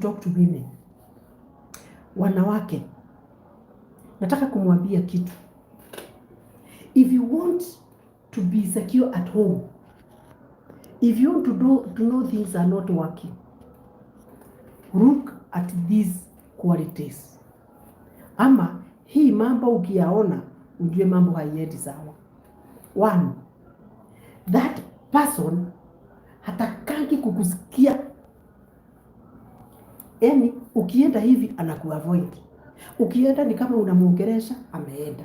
Talk to women. Wanawake, nataka kumwambia kitu. If you want to be secure at home, if you want to know things are not working, look at these qualities. Ama hii mambo ukiyaona, ujue mambo haiendi sawa. One, that person hatakangi kukusikia. Yani ukienda hivi anakuavoid, ukienda ni kama unamuongelesha, ameenda,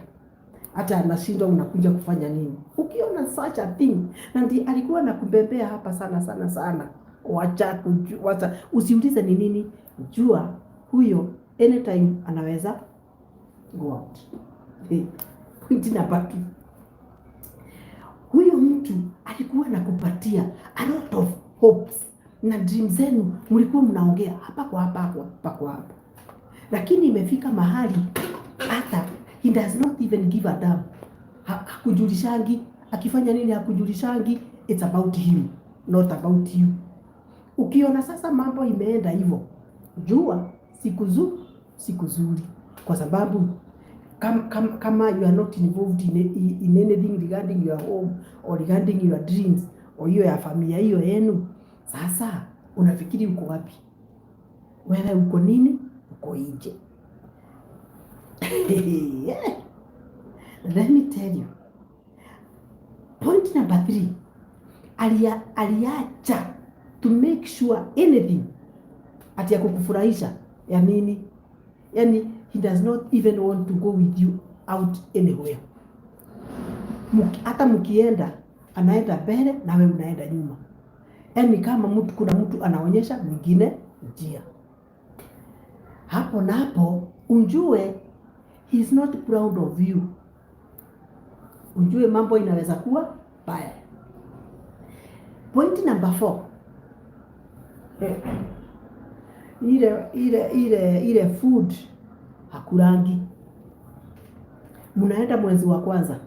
hata anashindwa unakuja kufanya nini. Ukiona such a thing, na ndiye alikuwa anakubembea hapa sana sana sana, wacha wacha, usiulize ni nini, jua huyo anytime anaweza go out. Hey, point number two, huyo mtu alikuwa anakupatia a lot of hopes na dream zenu, mlikuwa mnaongea hapa kwa hapa hapa kwa hapa, lakini imefika mahali hata he does not even give a damn. Hakujulishangi akifanya nini, hakujulishangi. It's about him, not about you. Ukiona sasa mambo imeenda hivyo, jua siku zuri, kwa sababu kama you are not involved in anything regarding your home or regarding your dreams or hiyo ya familia hiyo yenu, sasa unafikiri uko wapi? Wewe uko nini? Uko nje. Yeah. Let me tell you. Point number three, aliacha to make sure anything ati ya kukufurahisha ya nini, yani he does not even want to go with you out anywhere. Hata mkienda, anaenda mbele na wewe unaenda nyuma, yani kama mtu, kuna mtu anaonyesha mwingine njia. Hapo napo unjue he is not proud of you, ujue mambo inaweza kuwa baya. Point number four. Eh, ile food hakurangi. Mnaenda mwezi wa kwanza,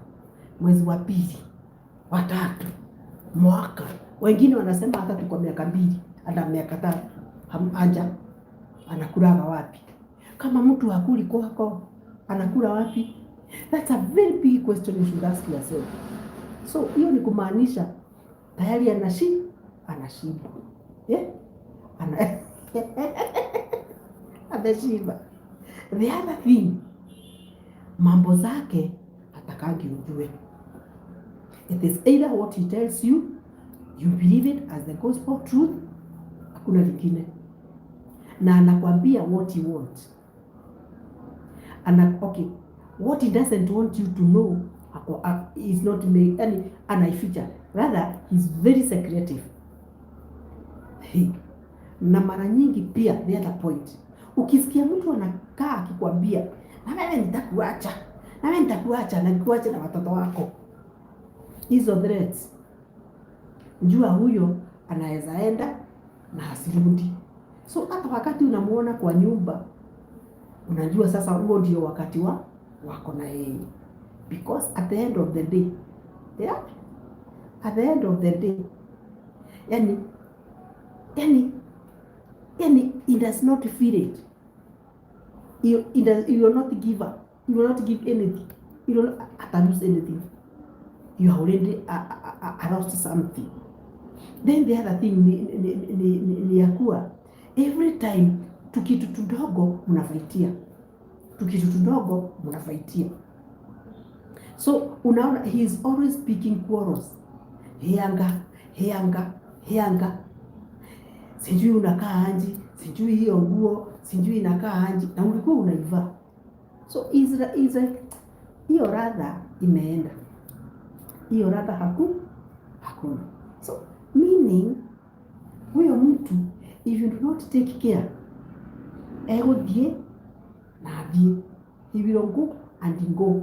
mwezi wa pili, wa tatu, mwaka. Wengine wanasema hata tuko miaka 2, hata miaka 3, anja anakulaga wapi? Kama mtu hakuli kwako, anakula wapi? That's a very big question you should ask yourself. So hiyo ni kumaanisha tayari anashiba. Yeah? Ameshiba. The other thing, mambo zake hatakangi ujue. It is either what he tells you, you believe it as the gospel truth, hakuna lingine. Na anakwambia what he wants. Okay, what he doesn't want you to know is not make, yani anaificha. Rather, he's very secretive. Hey. Na mara nyingi pia, the other point, ukisikia mtu anakaa akikwambia, "Na wewe nitakuacha, na wewe nitakuacha, na nikuache na watoto wako," hizo threats, jua huyo anaweza enda na asirudi. So hata wakati unamuona kwa nyumba, unajua sasa huo ndio wakati wa wako na yeye, because at the end of the day, yeah, at the end of the day, yani he does not feel it. He will not give up. He will not give anything. He will not hata lose anything. You have already lost something. Then the other thing ni ya kuwa every time tukitu tudogo mnafightia, tukitu tudogo mnafightia. So unaona he is always picking quarrels. Hianga, hianga, hianga, sijui unakaa anji, sijui hiyo nguo, sijui inakaa anji, na ulikuwa unaivaa. So is hiyo radha imeenda, hiyo radha hakuna. So meaning huyo mtu, if you do not take care, egũthiĩ na athiĩ, he will go and go.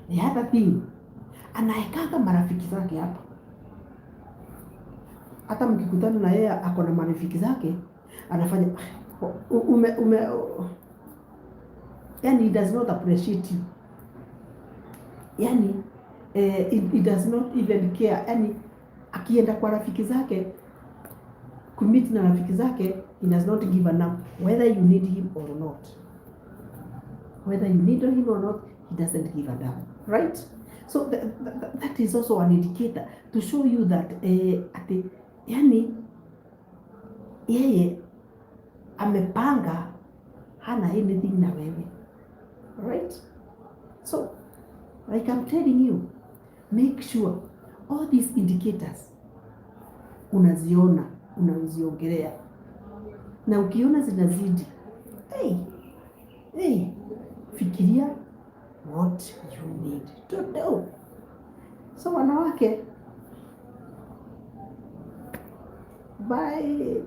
The other thing, anaekanga marafiki zake hapa. Hata mkikutana na yeye ako na marafiki zake, anafanya ume, ume, yani he does not appreciate you, yani he does not even care. Yani akienda kwa rafiki zake Kumeet na rafiki zake, he does not give a damn whether you need him or not. Whether you need him or not, he doesn't give a damn, right? So that is also an indicator to show you that ati yani yeye amepanga, hana anything na wewe, right? So like I'm telling you, make sure all these indicators unaziona, unaziongelea, na ukiona zinazidi, hey, hey, fikiria what you need to do. So wanawake, bye.